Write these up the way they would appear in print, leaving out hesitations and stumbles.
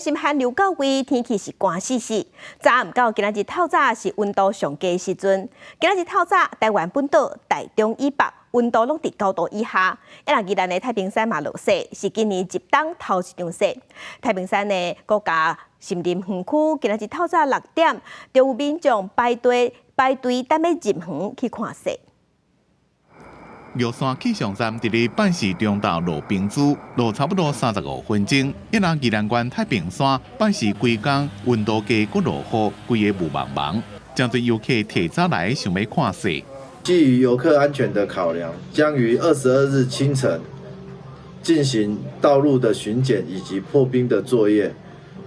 是寒流到位，天氣是寒死死。昨暗到今仔日透早是溫度上低時陣。今仔日透早，台灣本島、台中以北溫度攏佇9度以下。啊，宜蘭的太平山嘛落雪，是今年入冬頭一場雪。太平山的國家森林園區今仔日透早6點，就有民眾排隊排隊等欲入園去看雪。玉山氣象站佇咧拜四中晝落冰珠，落差不多35分鐘。一人宜蘭縣太平山拜四規工溫度低，閣落雨，規个霧茫茫，誠濟遊客提早來想欲看雪。基於遊客安全的考量，將於22日清晨進行道路的巡檢以及破冰的作業。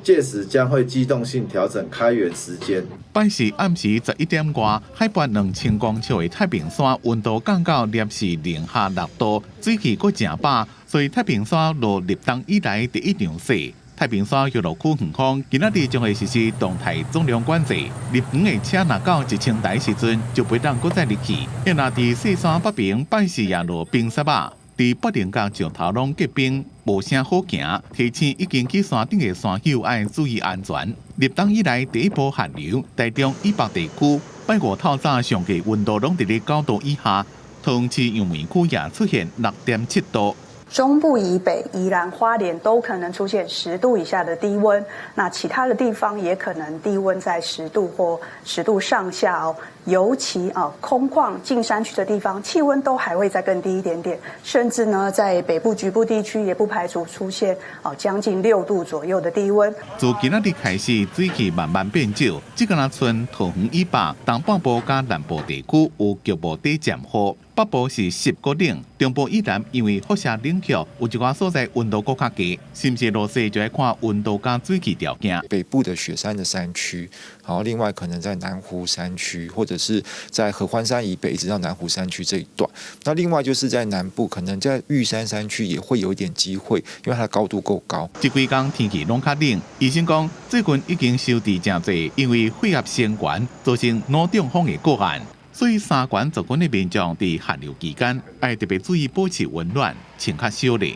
屆時將會機動性調整開園時間。拜四暗時11點外，海拔2000公尺的太平山溫度降到攝氏零下6度，水氣閣誠飽，所以太平山落入冬以來第一場雪。太平山遊樂區園方今仔日將會實施動態總量管制，入園的車若到1000台時陣，就袂當閣再入去。若佇雪山北爿拜四也落冰雪仔。佇北稜佮石頭攏結冰，無啥好行。提醒已經去山頂的山友愛注意安全。入冬以來第一波寒流，台中以北地區拜五透早上低溫度攏佇咧9度以下，桃園市楊梅區也出現6.7度。中部以北、宜蘭花蓮都可能出現10度以下的低溫，那其他的地方也可能低溫在十度或十度上下哦。尤其啊，空曠近山區的地方，氣溫都還會再更低一點點，甚至呢，在北部局部地區也不排除出現啊將近6度左右的低溫。自今仔日開始，水氣慢慢變少，這個若賰桃園以北、東半部佮南部地區有局部短暫雨，北部是濕閣冷，中部以南因為輻射冷卻，有一寡所在溫度閣較低，是毋是落雪就愛看溫度佮水氣條件。北部的雪山的山區，然後另外可能在南湖山區，或者是在合歡山以北一直到南湖山區這一段。那另外就是在南部，可能在玉山山區也會有一點機會，因為它的高度夠高。這幾工天氣攏較冷，醫生講最近已經收佇誠濟，因為血壓升懸造成腦中風的個案，所以三懸族群的民眾佇寒流期間，愛特別注意保持溫暖，穿較少咧。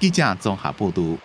記者綜合報導。